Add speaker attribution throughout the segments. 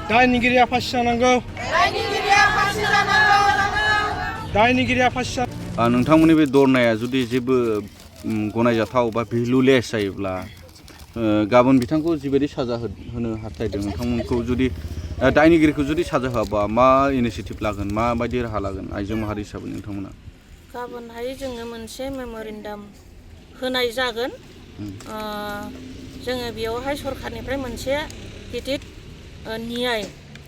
Speaker 1: दायनिगिरिया फासि जानांगौ दायनिगिरिया फासि जानांगौ
Speaker 2: नोंथांमोननि बे दरनाया जुदि जेबो गनायजाथाव बा भेलुलेस जायोब्ला गाबोन बिथांखौ जिबायदि साजा होनो हास्थायदों नोंथांमोनखौ जुदि दायनिगिरिखौ जुदि साजा होआबा मा इनिशिएटिभ लागोन माबायदि राहा लागोन आइजो माहारि हिसाबै नोंथांमोना
Speaker 3: गाबोनहाय जोङो मोनसे मेम'रेन्डाम होनाय जागोन जोङो बेयावहाय सरखारनिफ्राय मोनसे गिदिर न्याय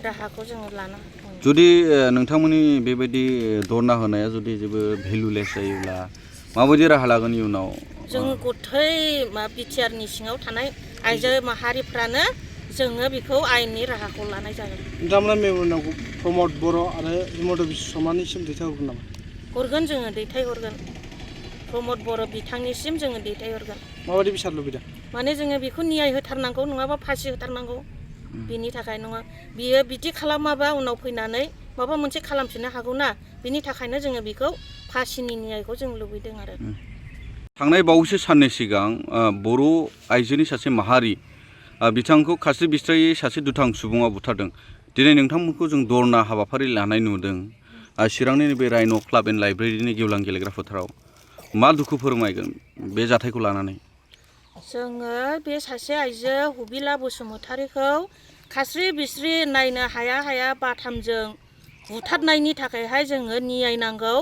Speaker 3: राहाखौ जोङो लाना
Speaker 2: जुदि नोंथांमोननि बेबायदि धरना होनाया जुदि जेबो भेलुलेस जायोब्ला माबायदि राहा लागोन इयुनाव
Speaker 3: जों गथै बिटिआरनि सिङाव थानाय आइजो माहारिफ्रानो जोङो बेखौ आयेननि राहाखौ लानाय जागोन
Speaker 1: नोंथांमोना मेम'रेन्डामखौ प्रमद बर' आरो हिमन्त बिश्व शर्मानिसिम दैथायहरगोन नामा
Speaker 3: हरगोन जोङो दैथायहरगोन प्रमद बर' बिथांनिसिम जोङो दैथायहरगोन
Speaker 1: माबायदि बिसार लुबैदों
Speaker 3: माने जोङो बेखौ न्याय होथारनांगौ नङाबा फासि होथारनांगौ बिनि थाखाय नङा बियो बिदि खालामाबा उनाव फैनानै माबा मोनसे खालामफिननो हागौ ना बिनि थाखायनो जोङो बेखौ फासिनि न्यायखौ जों लुबैदों आरो
Speaker 2: थांनाय बावैसो साननै सिगां बर' आइजोनि सासे माहारि बिथांखौ खास्रि बिस्रायै सासे दुथां सुबुङा बुथारदों दिनै नोंथांमोनखौ जों धरना हाबाफारि लानाय नुदों चिरांनि बे राइन' क्लाब एन्ड लाइब्रेरिनि गेवलां गेलेग्रा फोथाराव मा दुखु फोरमायगोन बे जाथायखौ लानानै
Speaker 3: जोङो बे सासे आइजो हुबिला बसुमतारीखौ खास्रि बिस्रि नायनो हाया बाथामजों बुथारनायनि थाखायहाय जोङो न्याय नांगौ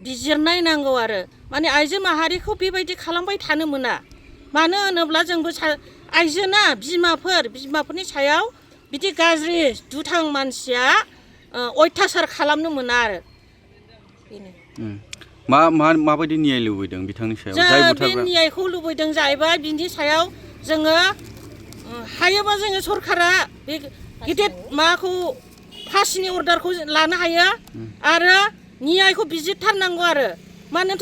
Speaker 3: बिजिरनाय नांगौ आरो माने आइजो माहारिखौ बेबायदि खालामबाय थानो मोना मानो होनोब्ला जोंबो आइजोना बिमाफोरनि सायाव बिदि गाज्रि दुथां मानसिया अयथासार खालामनो मोना आरो बेनो
Speaker 2: माबायदि न्याय लुबैदों बिथांनि सायाव जाय बुथारग्रा
Speaker 3: बे न्यायखौ लुबैदों जाहैबाय बिनि सायाव जोङो हायोबा जोङो सरकारा बे गिदिर माबाखौ फासिनि अर्डारखौ लानो हायो आरो न्यायखौ बिजिरथारनांगौ आरो मानो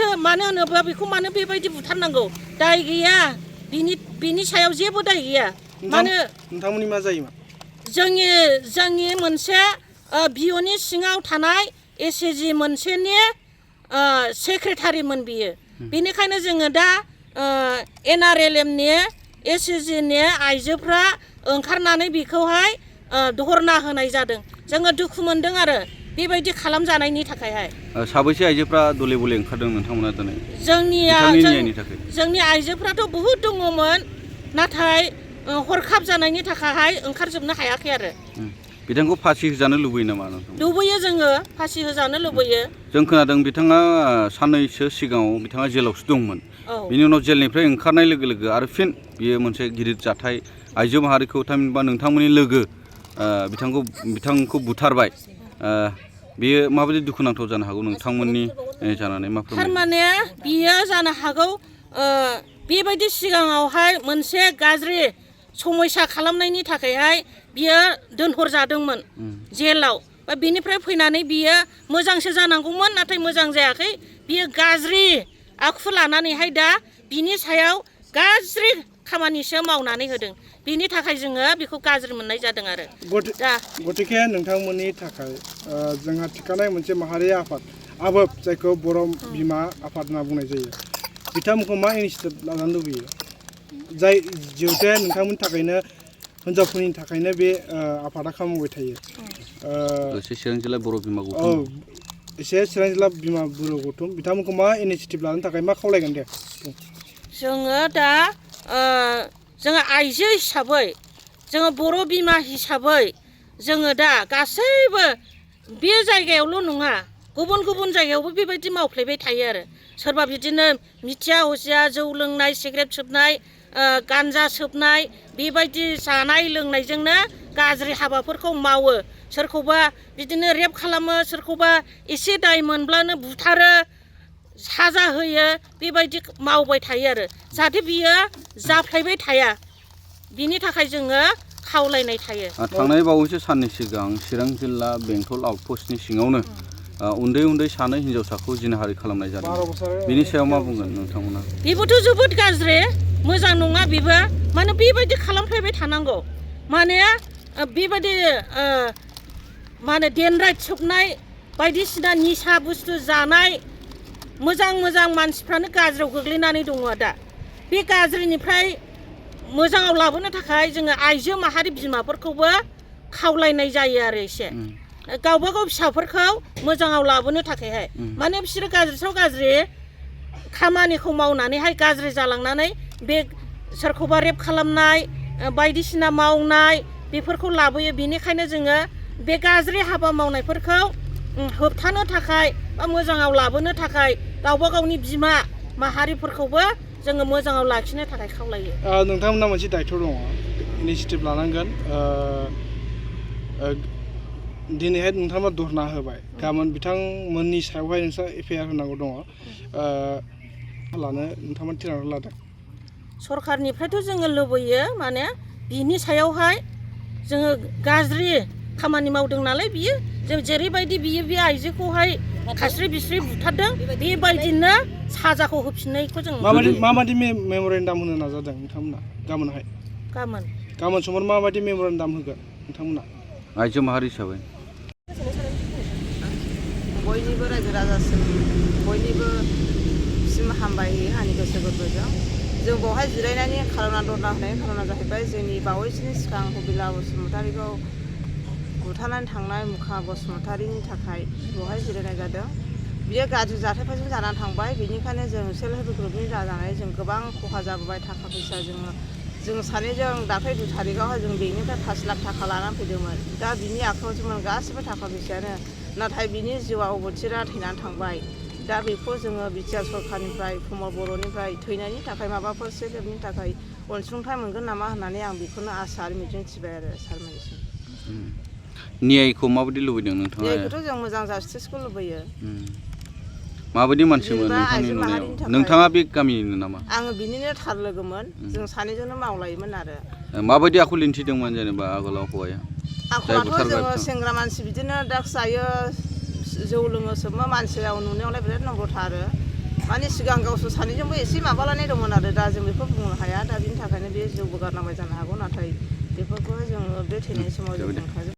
Speaker 3: होनोब्ला बेखौ मानो बेबायदि बुथारनांगौ दाय गैया बिनि सायाव जेबो दाय गैया मानो
Speaker 1: नोंथांमोननि मा जायोमोन
Speaker 3: जोंनि मोनसे बिअनि सिङाव थानाय एसएसजि मोनसेनि सेक्रेटारिमोन बियो बेनिखायनो जोङो दा NRLMनि एसएसजिनि आइजोफ्रा ओंखारनानै बेखौहाय धरना होनाय जादों जोङो दुखु मोनदों आरो बेबायदि खालामजानायनि थाखायहाय
Speaker 2: साबैसे आइजोफ्रा दले बले ओंखारदों नोंथांमोना दिनै
Speaker 3: जोंनि आइजोफ्राथ' बहुद दङमोन नाथाय हरखाब जानायनि थाखायहाय ओंखारजोबनो हायाखै आरो
Speaker 2: बिथांखौ फासि होजानो लुबैयो नामा नोंथां
Speaker 3: लुबैयो जोङो फासि होजानो लुबैयो
Speaker 2: जों खोनादों बिथाङा साननैसो सिगाङाव बिथाङा जेलावसो दंमोन बिनि उनाव जेलनिफ्राय ओंखारनाय लोगो लोगो आरो फिन बियो मोनसे गिदिर जाथाय आइजो माहारिखौ थामहिनबा नोंथांमोननि लोगो बिथांखौ बुथारबाय बियो माबायदि दुखुनांथाव जानो हागौ नोंथांमोननि जानानै मा
Speaker 3: थारमाने बियो जानो हागौ बेबायदि सिगाङावहाय मोनसे गाज्रि समयसा खालामनायनि थाखायहाय बियो दोनहरजादोंमोन जेलाव बिनिफ्राय फैनानै बियो मोजांसो जानांगौमोन नाथाय मोजां जायाखै बियो गाज्रि आखु लानानैहाय दा बिनि सायाव गाज्रि खामानिसो मावनानै होदों बिनि थाखाय जोङो बेखौ गाज्रि मोननाय जादों आरो
Speaker 1: गतिके नोंथांमोननि थाखाय जोंहा थिखानाय मोनसे माहारि आफाद आबोब जायखौ बर' बिमा आफाद होनना बुंनाय जायो बिथांमोनखौ मा इनिशिएटिभ लानो लुबैयो जाय जिहेतु नोंथांमोननि थाखायनो हिनजावफोरनि थाखायनो बे आफादा खामानिबाय थायो
Speaker 2: चिरां जिल्ला बर' बिमा गौथुम
Speaker 1: चिरां जिल्ला बिमा बर' गौथुम बिथांमोनखौ मा इनिशिएटिभ लानो थाखाय मा खावलायगोन दे
Speaker 3: जोङो दा जोङो आइजो हिसाबै जोङो बर' बिमा हिसाबै जोङो दा गासैबो बे जायगायावल' नङा गुबुन जायगायावबो बेबायदि मावफ्लेबाय थायो आरो सोरबा बिदिनो मिथिया हसिया जौ लोंनाय सिगारेट सोबनाय गान्जा सोबनाय बेबायदि जानाय लोंनायजोंनो गाज्रि हाबाफोरखौ मावो सोरखौबा बिदिनो रेप खालामो सोरखौबा एसे दाय मोनब्लानो बुथारो साजा होयो बेबायदि मावबाय थायो आरो जाहाथे बियो जाफ्लायबाय थाया बिनि थाखाय जोङो खावलायनाय थायो
Speaker 2: थांनाय बावैसो साननै सिगां चिरां जिल्ला बेंटल आउटपस्टनि सिङावनो उन्दै सानै हिन्जावसाखौ जिनाहारि खालामनाय जादों बिनि सायाव मा बुंगोन नोंथांमोना
Speaker 3: बेबोथ' जोबोद गाज्रि मोजां नङा बेबो माने बेबायदि खालामफ्लायबाय थानांगौ माने बेबायदि माने देनराय सोबनाय बायदिसिना निसा बुस्थु जानाय मोजां मानसिफ्रानो गाज्रियाव गोग्लैनानै दङ दा बे गाज्रिनिफ्राय मोजाङाव लाबोनो थाखाय जोङो आइजो माहारि बिमाफोरखौबो खावलायनाय जायो आरो एसे गावबा गाव फिसाफोरखौ मोजाङाव लाबोनो थाखायहाय माने बिसोरो गाज्रियाव गाज्रि खामानिखौ मावनानैहाय गाज्रि जालांनानै बे सोरखौबा रेप खालामनाय बायदिसिना मावनाय बेफोरखौ लाबोयो। बेनिखायनो जोङो बे गाज्रि हाबा मावनायफोरखौ होबथानो थाखाय बा मोजाङाव लाबोनो थाखाय गावबा गावनि बिमा माहारिफोरखौबो जोङो मोजाङाव लाखिनो थाखाय खावलायो।
Speaker 1: नोंथांमोना मोनसे दायथ' दङ, इनिसियेटिभ लानांगोन। दिनैहाय नोंथाङा धरना होबाय, गाबोन बिथांमोननि सायावहाय नोंस्रा एफआइआर होनांगौ दङ, लानो नोंथांमोना थिरांथा लादों।
Speaker 3: सरखारनिफ्रायथ' जोङो लुबैयो माने बिनि सायावहाय जोङो गाज्रि खामानि मावदों नालाय बियो जों जेरैबायदि बियो बे आइजोखौहाय खास्रि बिस्रि बुथारदों बेबायदिनो साजाखौ होफिननायखौ जों
Speaker 1: माबायदि मेम'रेन्डाम होनो नाजादों नोंथांमोना गाबोनहाय? गाबोन समफोर माबायदि मेम'रेन्डाम होगोन नोंथांमोना
Speaker 2: आइजो माहारि हिसाबै?
Speaker 4: बयनिबो रायजो राजासिम बयनिबो सिम हामबाय होयो आंनि गोसो गोरबोजों। जों बेवहाय जिरायनायनि खार'ना धरना होनायनि खार'ना जाहैबाय जोंनि बावैसोनि सिगां हबिला बसुमतारीखौ बुथारनानै थांनाय मुखा बसुमतारीनि थाखाय बेवहाय जिरायनाय जादों। बियो गाज्रि जाथायफोरजों जानानै थांबाय, बेनिखायनो जों सेल्फ हेल्प ग्रुपनि जानानै जों गोबां खहा जाबोबाय। थाखा फैसा जों सानैजों दाख्लै 2 तारिखआवहाय जों बेंकनिफ्राय 5 लाख थाखा लानानै फैदोंमोन। दा बिनि आखायावसोमोन गासिबो थाखा फैसायानो, नाथाय बिनि जिउआ अबथिरा थैनानै थांबाय। दा बेखौ जोङो बिटिआर सरखारनिफ्राय प्रमद बर'निफ्राय थैनायनि थाखाय माबाफोर सेल्फ हेल्पनि थाखाय अनसुंथाइ मोनगोन नामा होननानै आं बेखौनो आसा आरो मिजिंथिबाय आरो सारमोननिसिम।
Speaker 2: न्यायखौ माबायदि लुबैदों नोंथाङा?
Speaker 4: न्यायखौथ' जों मोजां जास्टिसखौ लुबैयो।
Speaker 2: माबायदि मानसिमोन नोंथांनि नुनायाव? नोंथाङा बे गामिनिनो नामा?
Speaker 4: आङो बिनिनो थार लोगोमोन, जों सानैजोंनो मावलायोमोन आरो।
Speaker 2: माबायदि आखु दिन्थिदोंमोन जेनेबा आगोलाव हौवाया?
Speaker 4: आखलाथ' जोङो सेंग्रा मानसि बिदिनो ड्राग्स जायो, जौ लोङो सोबो, मानसियाव नुनायावलाय बिराद नम्रथा आरो माने सिगां गावसोर सानैजोंबो एसे माबालायनाय दंमोन आरो दा जों बेखौ बुंनो हाया। दा बिनि थाखायनो बे जौबो गारनांबाय जानो हागौ, नाथाय बेफोरखौ जोङो बे थैनाय समाव जों